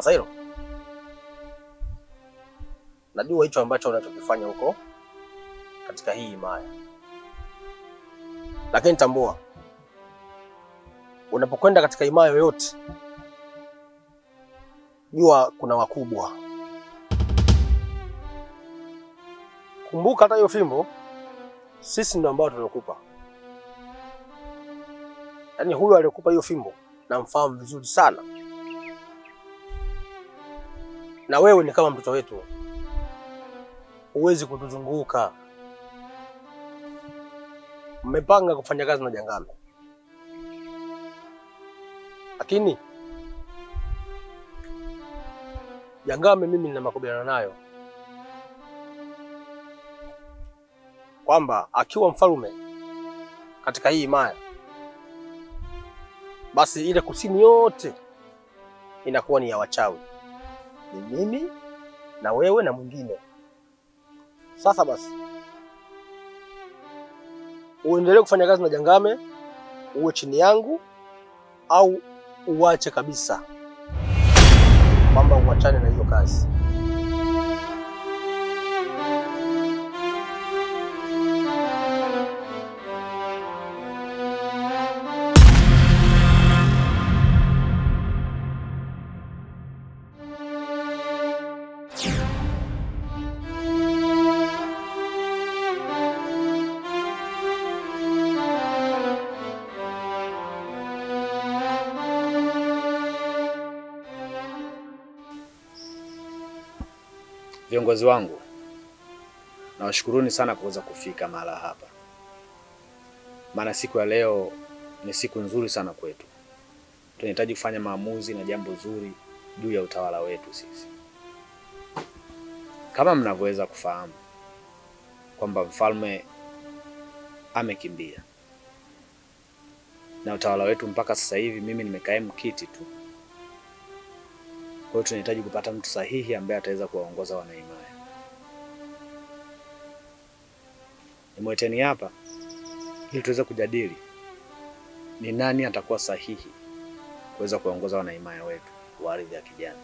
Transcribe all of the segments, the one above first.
Sasa hilo najua hicho ambacho unachokifanya huko katika hii himaya, lakini tambua, unapokwenda katika himaya yoyote, jua kuna wakubwa. Kumbuka hata hiyo fimbo sisi ndio ambao tuliokupa. Yaani huyo aliyokupa hiyo fimbo namfahamu vizuri sana, na wewe ni kama mtoto wetu, huwezi kutuzunguka. Mmepanga kufanya kazi na Jangame, lakini Jangame mimi nina makubaliano nayo kwamba akiwa mfalme katika hii himaya, basi ile kusini yote inakuwa ni ya wachawi, ni mimi na wewe na mwingine. Sasa basi, uendelee kufanya kazi na Jangame, uwe chini yangu, au uache kabisa, kwamba uachane na hiyo kazi. Viongozi wangu, nawashukuruni sana kuweza kufika mahala hapa. Maana siku ya leo ni siku nzuri sana kwetu. Tunahitaji kufanya maamuzi na jambo zuri juu ya utawala wetu sisi. Kama mnavyoweza kufahamu kwamba mfalme amekimbia, na utawala wetu mpaka sasa hivi mimi nimekaimu kiti tu. Kwa hiyo tunahitaji kupata mtu sahihi ambaye ataweza kuwaongoza wanahimaya. Nimweteni hapa ili tuweze kujadili ni nani atakuwa sahihi kuweza kuwaongoza wanahimaya wetu wa ardhi ya kijani.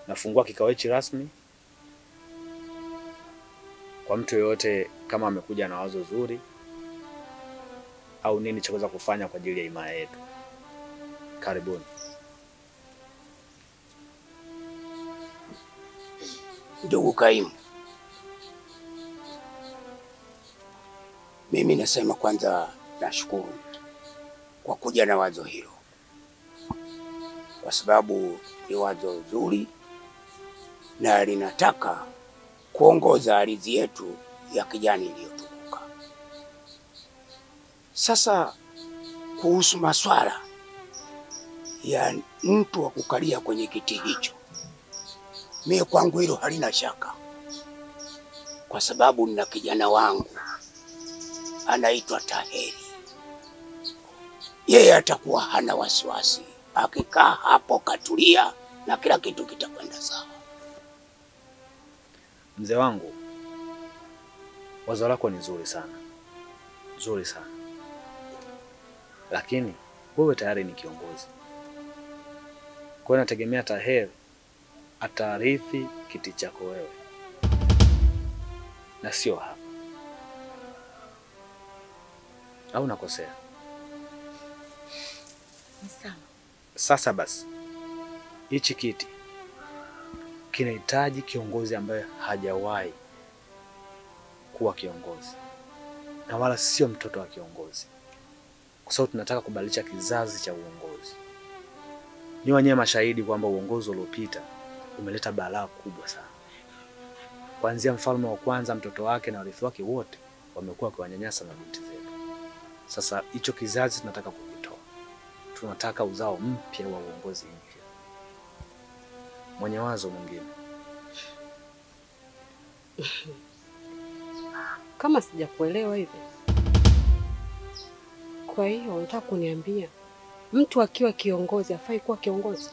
Nafungua kikao hichi rasmi kwa mtu yeyote kama amekuja na wazo zuri au nini cha kuweza kufanya kwa ajili ya himaya yetu. Karibuni. Ndugu Kaimu, mimi nasema kwanza nashukuru kwa kuja na wazo hilo, kwa sababu ni wazo zuri na linataka kuongoza ardhi yetu ya kijani iliyotukuka. Sasa kuhusu maswala ya mtu wa kukalia kwenye kiti hicho, mimi kwangu hilo halina shaka, kwa sababu nina kijana wangu anaitwa Taheri. Yeye atakuwa hana wasiwasi, akikaa hapo katulia na kila kitu kitakwenda sawa. Mzee wangu, wazo lako ni nzuri sana, nzuri sana, lakini wewe tayari ni kiongozi. Kwa hiyo nategemea Taheri atarithi kiti chako wewe na sio hapa. Au nakosea? Sawa. Sasa basi, hichi kiti kinahitaji kiongozi ambaye hajawahi kuwa kiongozi na wala sio mtoto wa kiongozi, kwa sababu tunataka kubadilisha kizazi cha uongozi. Ni wenyewe mashahidi kwamba uongozi uliopita umeleta balaa kubwa sana. Kuanzia mfalme wa kwanza, mtoto wake na warithi wake wote wamekuwa wakiwanyanyasa mabinti zetu. Sasa hicho kizazi tunataka kukitoa. Tunataka uzao mpya wa uongozi mpya. Mwenye wazo mwingine? Kama sijakuelewa hivi. Kwa hiyo unataka kuniambia mtu akiwa kiongozi hafai kuwa kiongozi?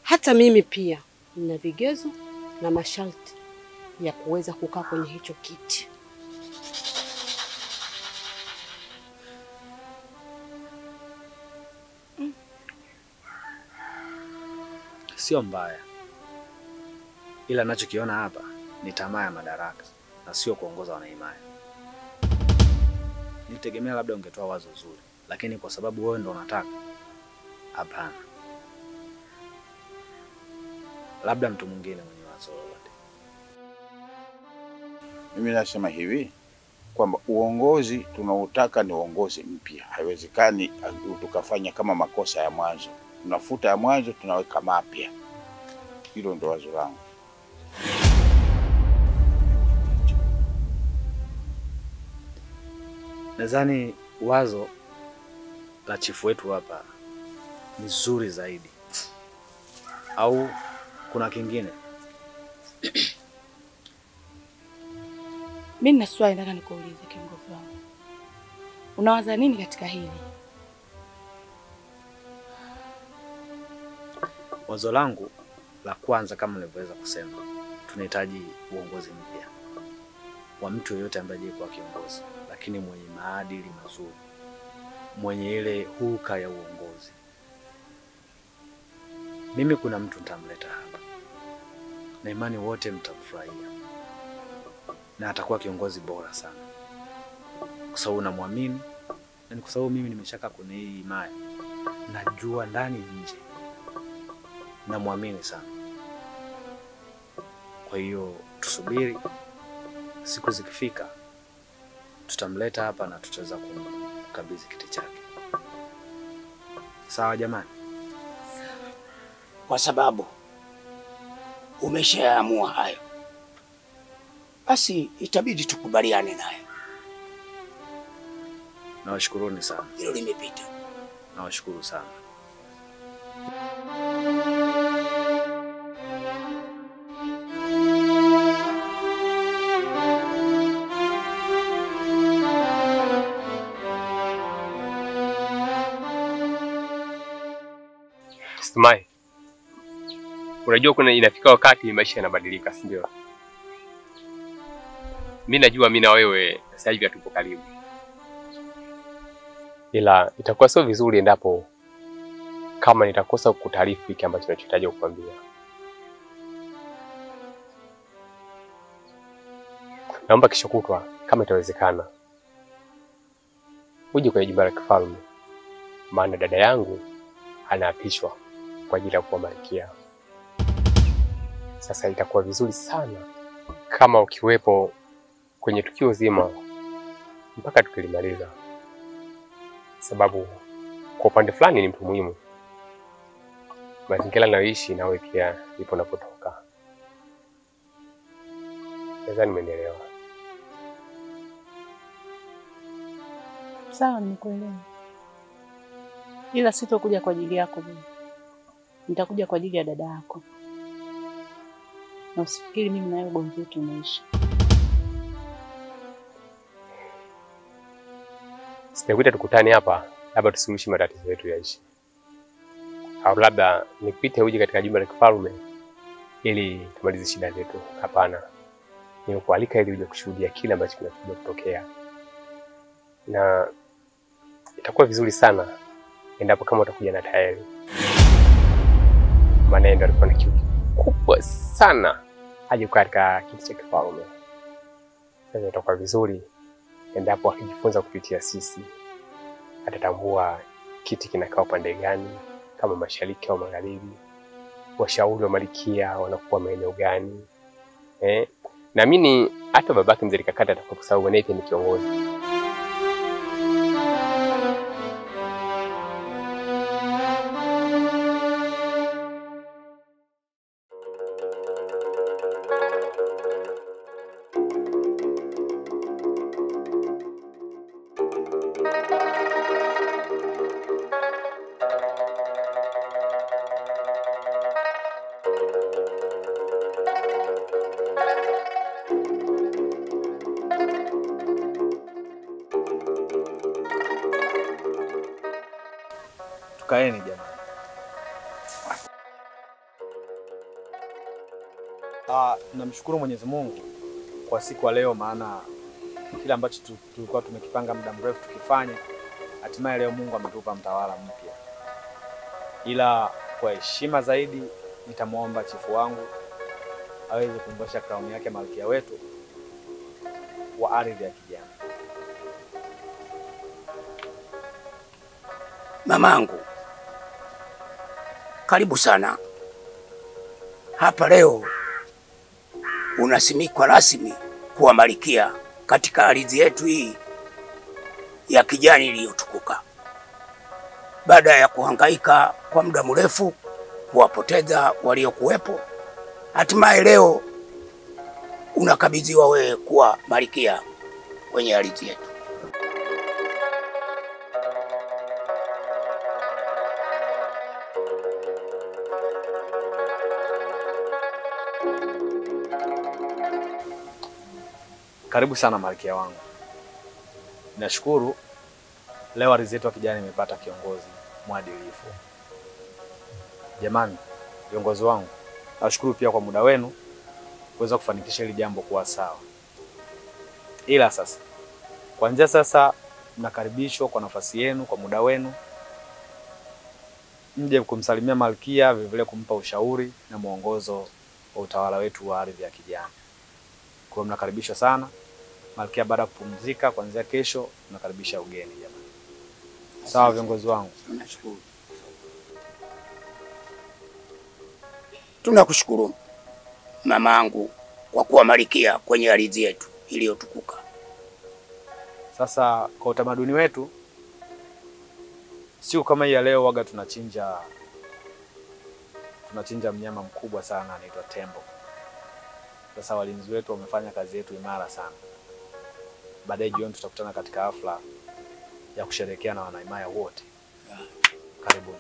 Hata mimi pia nina vigezo na masharti ya kuweza kukaa kwenye hicho kiti. Sio mbaya, ila nachokiona hapa ni tamaa ya madaraka na sio kuongoza wanaimaya. Nitegemea labda ungetoa wazo zuri, lakini kwa sababu wewe ndo unataka, hapana. Labda mtu mwingine mwenye wazo lolote. Mimi nasema hivi kwamba uongozi tunautaka ni uongozi mpya. Haiwezekani tukafanya kama makosa ya mwanzo. Tunafuta ya mwanzo tunaweka mapya. Hilo ndo wazo langu. Nadhani wazo la chifu wetu hapa ni zuri zaidi. Au kuna kingine? Mimi nina swali nataka nikuulize kiongozi wangu. Unawaza nini katika hili? Wazo langu la kwanza, kama nilivyoweza kusema, tunahitaji uongozi mpya wa mtu yeyote ambaye hajawahi kuwa kiongozi, lakini mwenye maadili mazuri, mwenye ile huka ya uongozi. Mimi kuna mtu nitamleta hapa na imani wote mtamfurahia, na atakuwa kiongozi bora sana, kwa sababu namwamini, na ni kwa sababu mimi nimeshaka kwenye hii imani, najua ndani nje, namwamini sana. Kwa hiyo tusubiri siku zikifika, tutamleta hapa na tutaweza kumkabidhi kiti chake. Sawa jamani? Kwa sababu umeshaamua hayo, basi itabidi tukubaliane naye. Nawashukuruni sana. Hilo limepita. Nawashukuru sana. Stumai, unajua kuna inafika wakati maisha yanabadilika, si ndio? Mimi najua mimi na wewe sasa hivi hatupo karibu, ila itakuwa sio vizuri endapo kama nitakosa kukutaarifu hiki ambacho ninachohitaji kukwambia. Naomba kesho kutwa kama itawezekana uje kwenye jumba la kifalme, maana dada yangu anaapishwa kwa ajili ya kuwa malkia. Sasa itakuwa vizuri sana kama ukiwepo kwenye tukio zima mpaka tukilimaliza, sababu kwa upande fulani ni mtu muhimu. Mazingira nayoishi nawe pia ipo napotoka. Nadhani umenielewa. Sawa, nimekuelewa. Ila sitokuja kwa ajili yako mimi. Nitakuja kwa ajili ya dada yako. Na usifikiri mimi na wewe ugomvi wetu umeisha. Sitakuita tukutane hapa, labda tusuluhishe matatizo yetu yaishi. Au labda nikuite uje katika jumba la kifalme ili tumalize shida zetu. Hapana. Nimekualika ili uje kushuhudia kile ambacho kinakuja kutokea. Na itakuwa vizuri sana endapo kama utakuja na tayari. Maana yeye ndo alikuwa na kiu kubwa sana aje katika kiti cha kifalme. Sasa itakuwa vizuri endapo akijifunza kupitia sisi, atatambua kiti kinakaa upande gani, kama mashariki au magharibi, washauri wa malkia wanakuwa maeneo gani. Naamini hata babake Mzee Kakata atakuwa, kwa sababu naye pia ni kiongozi. Tukaeni jamani. Namshukuru Mwenyezi Mungu kwa siku ya leo, maana kile ambacho tulikuwa tumekipanga muda mrefu tukifanya, hatimaye leo Mungu ametupa mtawala mpya. Ila kwa heshima zaidi Nitamwomba chifu wangu aweze kumvesha crown yake malkia wetu wa ardhi ya kijani. Mamangu, karibu sana hapa. Leo unasimikwa rasmi kuwa malkia katika ardhi yetu hii ya kijani iliyotukuka, baada ya kuhangaika kwa muda mrefu kuwapoteza waliokuwepo. Hatimaye leo unakabidhiwa wewe kuwa malkia kwenye ardhi yetu. Karibu sana malkia wangu. Nashukuru leo ardhi yetu ya kijani imepata kiongozi mwadilifu. Jamani, viongozi wangu, nashukuru pia kwa muda wenu kuweza kufanikisha hili jambo kuwa sawa. Ila sasa, kuanzia sasa mnakaribishwa kwa nafasi yenu, kwa muda wenu. Mje kumsalimia malkia, vile vile kumpa ushauri na mwongozo wa utawala wetu wa ardhi ya kijani. Kwa mnakaribishwa sana. Malkia baada kupumzika kuanzia kesho tunakaribisha ugeni jamani. Sawa viongozi wangu. Tunashukuru. Tunakushukuru mamangu kwa kuwa malkia kwenye ardhi yetu iliyotukuka. Sasa kwa utamaduni wetu, siku kama hii ya leo waga tunachinja mnyama mkubwa sana anaitwa tembo. Sasa walinzi wetu wamefanya kazi yetu imara sana. Baadaye jioni tutakutana katika hafla ya kusherehekea na wanaimaya wote. Karibuni.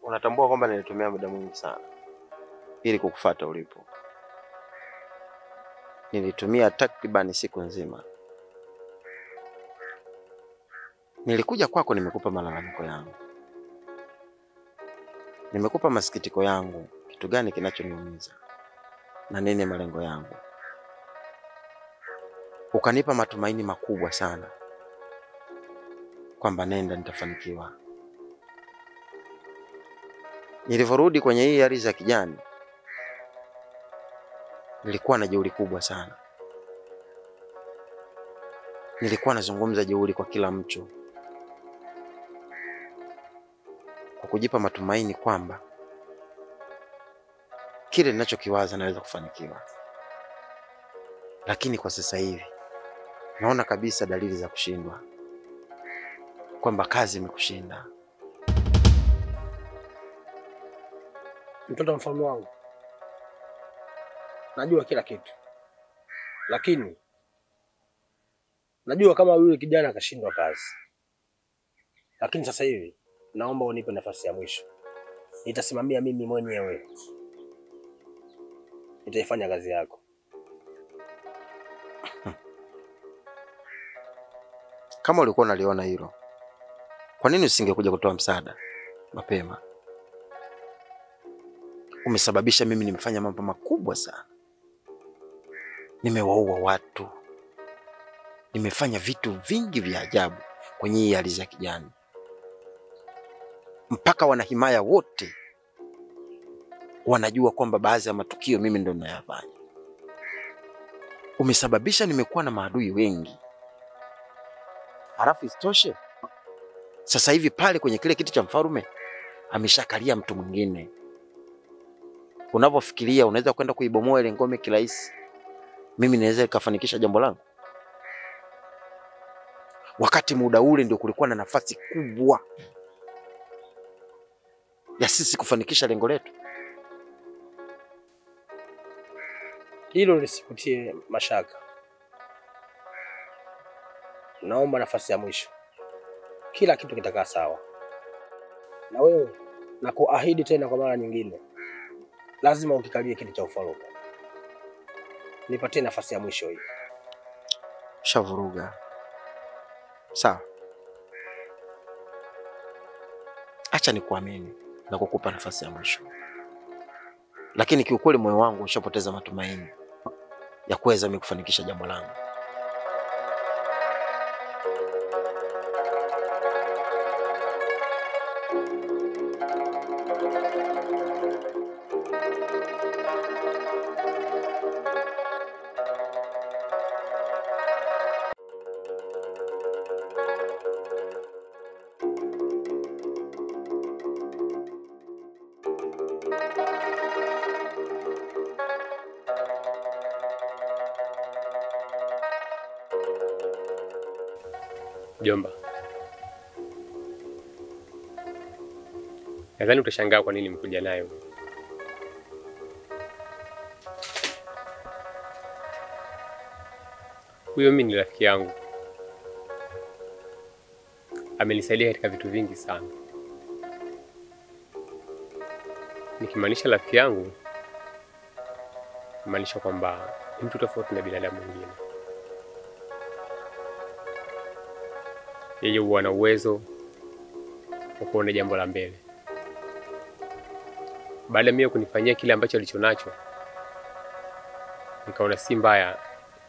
Unatambua kwamba nilitumia muda mwingi sana ili kukufuata ulipo. Nilitumia takriban siku nzima. Nilikuja kwako, nimekupa malalamiko yangu, nimekupa masikitiko yangu, kitu gani kinachoniumiza na nini malengo yangu. Ukanipa matumaini makubwa sana kwamba nenda nitafanikiwa. Nilivyorudi kwenye hii ardhi ya kijani, nilikuwa na jeuri kubwa sana. Nilikuwa nazungumza jeuri kwa kila mtu, kwa kujipa matumaini kwamba kile ninachokiwaza naweza kufanikiwa. Lakini kwa sasa hivi naona kabisa dalili za kushindwa, kwamba kazi imekushinda. Mtoto wa mfalme wangu, najua kila kitu, lakini najua kama yule kijana akashindwa kazi. Lakini sasa hivi naomba unipe nafasi ya mwisho. Nitasimamia mimi mwenyewe, nitaifanya kazi yako. Kama ulikuwa unaliona hilo, kwa nini usingekuja kutoa msaada mapema? Umesababisha mimi nimefanya mambo makubwa sana. Nimewaua watu, nimefanya vitu vingi vya ajabu kwenye hii ardhi ya kijani, mpaka wanahimaya wote wanajua kwamba baadhi ya matukio mimi ndo ninayafanya. Umesababisha nimekuwa na maadui wengi. Halafu isitoshe, sasa hivi pale kwenye kile kiti cha mfalme ameshakalia mtu mwingine. Unavyofikiria unaweza kwenda kuibomoa ile ngome kirahisi, mimi naweza nikafanikisha jambo langu? Wakati muda ule ndio kulikuwa na nafasi kubwa ya sisi kufanikisha lengo letu. Hilo lisikutie mashaka. Naomba nafasi ya mwisho, kila kitu kitakaa sawa. Na wewe nakuahidi tena kwa mara nyingine, lazima ukikalie kiti cha ufalme. Nipatie nafasi ya mwisho hii. Shavuruga. Sawa, acha nikuamini na kukupa nafasi ya mwisho. Lakini kiukweli moyo wangu ushapoteza matumaini ya kuweza mimi kufanikisha jambo langu. Mjomba, nadhani utashangaa kwa nini nimekuja nayo. Huyo mimi ni rafiki yangu, amenisaidia katika vitu vingi sana. Nikimaanisha rafiki yangu, maanisha kwamba ni mtu tofauti na binadamu mwingine. Yeye huwa na uwezo wa kuona jambo la mbele. Baada mimi kunifanyia kile ambacho alichonacho, nikaona si mbaya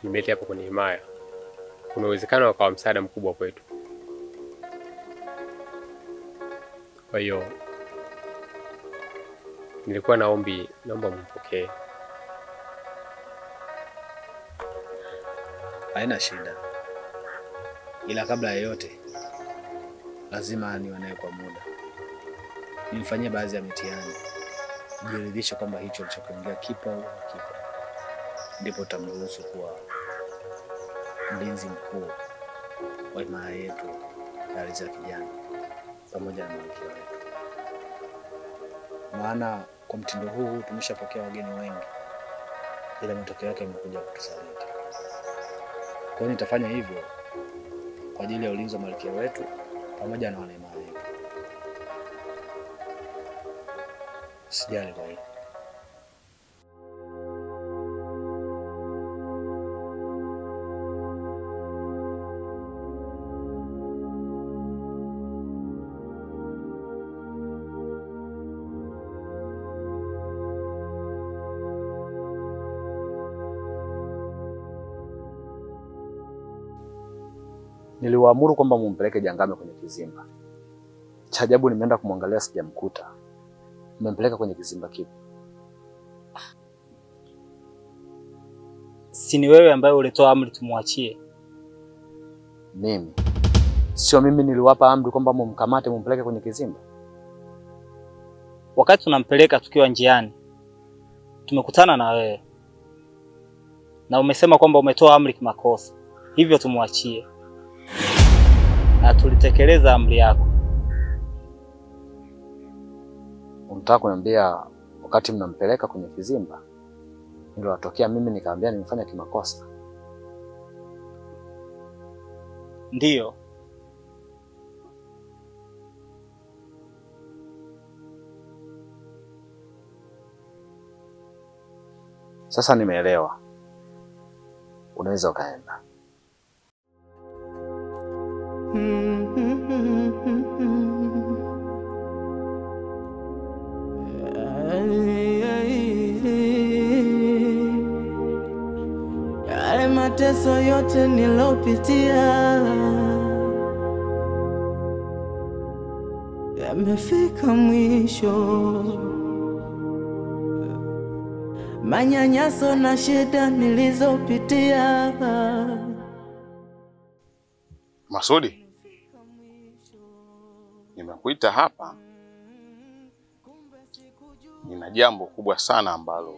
nimeleta hapa kwenye himaya. Kuna uwezekano akawa msaada mkubwa kwetu. Kwa hiyo nilikuwa naombi, naomba mumpokee. Haina shida. Ila kabla ya yote lazima niwe naye kwa muda, nimfanyie baadhi ya mitihani, jiridhishe kwamba hicho alichokiongea kipo au hakipo, ndipo utamruhusu kuwa mlinzi mkuu wa himaya yetu ya ardhi ya kijani pamoja na malkia wetu. Maana kwa mtindo huu tumeshapokea wageni wengi, ila matokeo yake yamekuja kutusaliti. Kwa hiyo nitafanya hivyo kwa ajili ya ulinzi wa malkia wetu pamoja na wanaimani wetu. Usijali kwa hilo. Niliwaamuru kwamba mumpeleke Jangame kwenye kizimba. Cha ajabu nimeenda kumwangalia sijamkuta. Nimempeleka kwenye kizimba kipi? Si ni wewe ambaye ulitoa amri tumwachie? Mimi? Sio mimi niliwapa amri kwamba mumkamate mumpeleke kwenye kizimba? Wakati tunampeleka tukiwa njiani, tumekutana na wewe. Na umesema kwamba umetoa amri kimakosa. Hivyo tumwachie. Na tulitekeleza amri yako. Unataka kuniambia wakati mnampeleka kwenye kizimba niliwatokea mimi nikaambia nimefanya kimakosa? Ndiyo. Sasa nimeelewa. Unaweza ukaenda. Yale mateso yote nilopitia yamefika mwisho. Manyanyaso na shida nilizopitia. Masudi, nimekuita hapa, nina jambo kubwa sana ambalo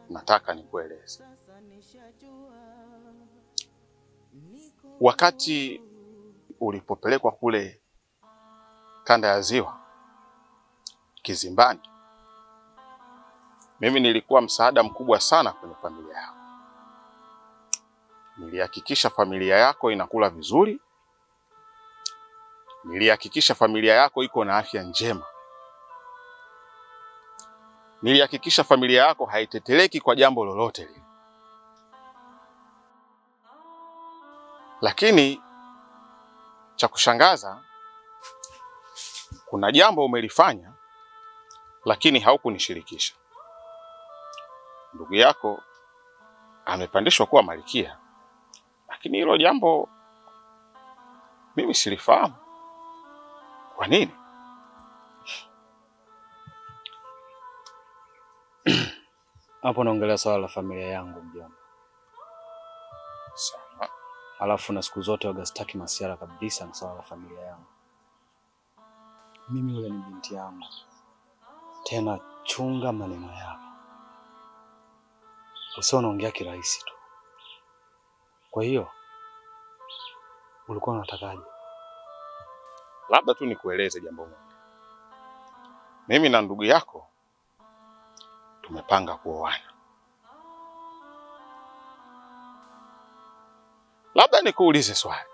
nataka nikueleze. Wakati ulipopelekwa kule kanda ya ziwa kizimbani, mimi nilikuwa msaada mkubwa sana kwenye familia yako. Nilihakikisha familia yako inakula vizuri. Nilihakikisha familia yako iko na afya njema. Nilihakikisha familia yako haiteteleki kwa jambo lolote lile. Lakini cha kushangaza, kuna jambo umelifanya lakini haukunishirikisha. Ndugu yako amepandishwa kuwa malikia, lakini hilo jambo mimi silifahamu. Kwa nini? Hapo naongelea swala la familia yangu mjomba. Sawa. Alafu na siku zote waga sitaki masiara kabisa na swala la familia yangu. Mimi yule ni binti yangu. Tena chunga maneno yako. Usio unaongea kirahisi tu. Kwa hiyo ulikuwa unatakaje? Labda tu nikueleze jambo moja. Mimi na ndugu yako tumepanga kuoana. Labda nikuulize swali.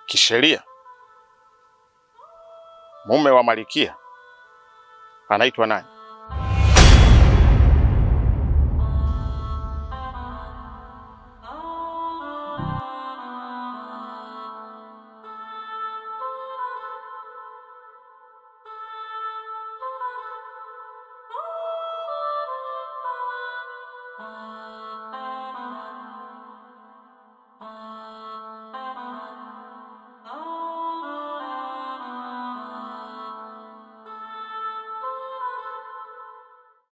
Kisheria, mume wa malikia anaitwa nani?